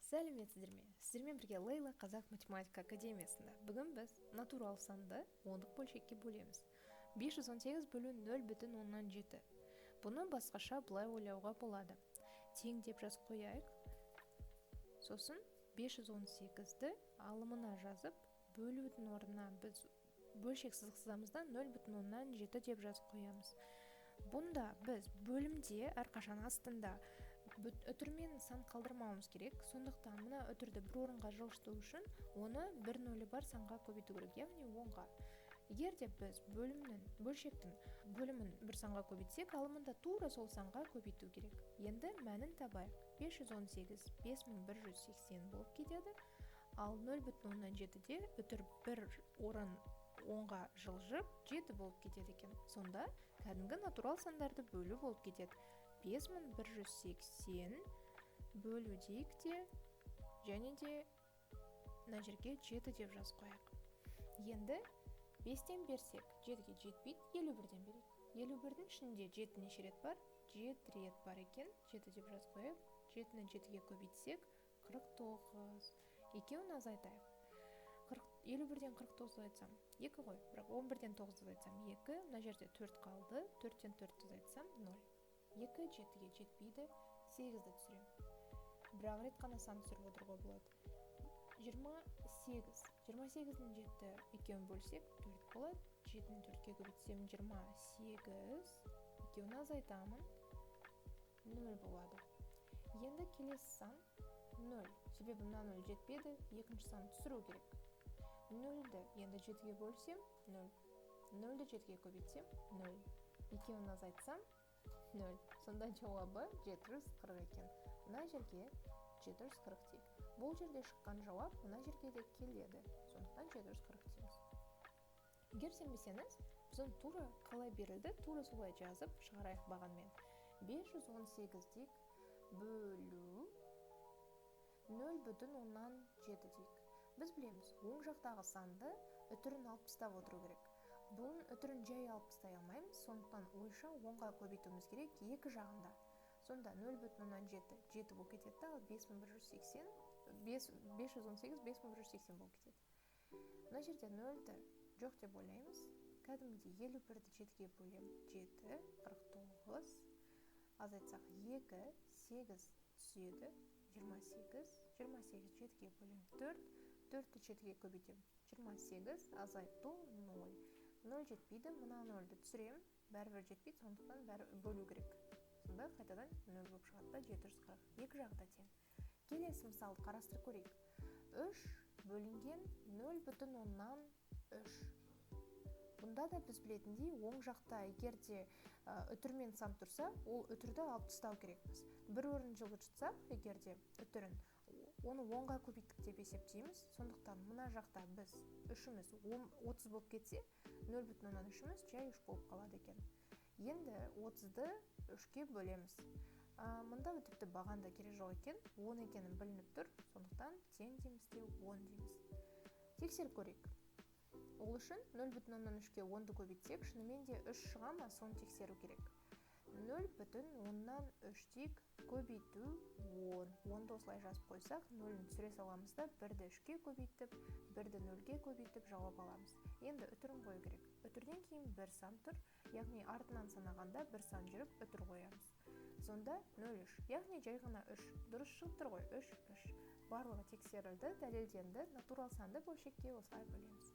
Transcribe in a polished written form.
Сәлеметсіздер ме? Сіздермен бірге Лейла Қазақ математика академиясында. Бүгін біз натурал санды ондық бөлшекке бөлеміз. 518 бөлу 0,7. Бұны басқаша былай ойлауға болады. Тең деп жазып қояйық. Сосын 518-ді алымына жазып, бөлудің орнына біз бөлшек сызық сызамыз да 0,7 деп жазып қоямыз. Бұнда біз бөлімде әрқашан астында үтірмен сан қалдырмауымыз керек. Сондықтан мына үтірді бір орынға жылжыту үшін оны бір нөлі бар санға көбейту керек, яғни 10-ға. Егер де біз бөлшектің бөлімін бір санға көбейтсек, алымында тура сол санға көбейту керек. Енді мәнін табайық. 518 5180 болып кетеді. Ал 0,7-де үтір бір орын 10-ға жылжып 7 болып кетеді екен. Сонда кәдімгі натурал сандарды бөлу болып кетеді. 5180 бөлу дейік те, және де мына жерге 7 деп жазып қояйық. Енді 5-тен берсек, 7-ге жетпейді, 51-ден берейік. 51-дің ішінде 7 неше рет бар? 7 рет бар екен. 7 деп жазып қояйық. 7-ні 7-ге көбейтсек, 49. Екеуін азайтайық. 51-ден 49 азайтсам, 2 ғой. Бірақ 11-ден 9 азайтсам, 2. Мына жерде 4 қалды. 4-тен 4 азайтсам, 0. 2 7-ге жетпейді, 8-ді түсіремін. Бірақ рет қана сан түсіріп отыруға болады. 28. 28-дің 7 екеуін бөлсек, 4 болады. 7-ні 4-ке көбейтсем, 28. Екеуін азайтамын, 0 болады. Енді келесі сан 0. Себебі мына 0 жетпеді, екінші сан түсіру керек. 0-ді енді 7-ге бөлсем, 0. 0-ді 7-ге көбейтсем, 0. Екеуін азайтсам, 0. Сонда жауабы 740 екен. Мына жерге 740 дейік. Бұл жерде шыққан жауап мына жерге де келеді. Сондықтан 740 дейміз. Егер сенбесеңіз, біз оны тура қалай берілді, тура солай жазып шығарайық бағанмен. 518 дейік, бөлу 0,7 дейік. Біз білеміз, оң жақтағы санды үтірін алып тастап отыру керек. Бұның үтірін жай алып тастай алмаймыз, сондықтан ойша 10-ға көбейтуіміз керек екі жағында. Сонда 0,7 7 болып кетеді, ал 5180, 518, 5180 болып кетеді. Мына жерде 0-ді жоқ деп ойлаймыз. Кәдімгідей 51-ді 7-ге бөлем, 7, 49, азайтсақ 2, 8 түседі, 28, 28 7-ге бөлем, 4, 4-ті 7-ге көбейтем, 28, азайту 0. 0 жетпейді, мына 0-ді түсірем, бәрібір жетпейді, сондықтан бәрі бөлу керек. Сонда қайтадан 0 болып шығады да 740. Екі жағы да тең. Келесі мысалды қарастырып көрейік. 3 бөлінген 0,3. Бұнда да біз білетіндей, оң жақта егер де үтірмен сан тұрса, ол үтірді алып тастау керекпіз. Бір орын жылжытсақ, егер де үтірін, оны 10-ға көбейттік деп есептейміз. Сондықтан мына жақта біз үшіміз 30 болып кетсе, 0,3-іміз жай 3 болып қалады екен. Енді 30-ды 3-ке бөлеміз. Мұнда тіпті баған да керек жоқ екен, 10 екенін білініп тұр, сондықтан тең дейміз де 10 дейміз. Тексеріп көрейік. Ол үшін 0,3-ке 10-ды көбейтсек, шынымен де 3 шыға ма, соны тексеру керек. 0,3 дейік, көбейту 10. 10-ды осылай жазып қойсақ, 0-ін түсіре саламыз да, 1-ді 3-ке көбейтіп, 1-ді 0-ге көбейтіп жауап аламыз. Енді үтірін қою керек. Үтірден кейін бір сан тұр, яғни артынан санағанда бір сан жүріп үтір қоямыз. Сонда 0,3, яғни жай ғана 3. Дұрыс шығып тұр ғой, 3, 3. Барлығы тексерілді, дәлелденді. Натурал санды бөлшекке осылай бөлеміз.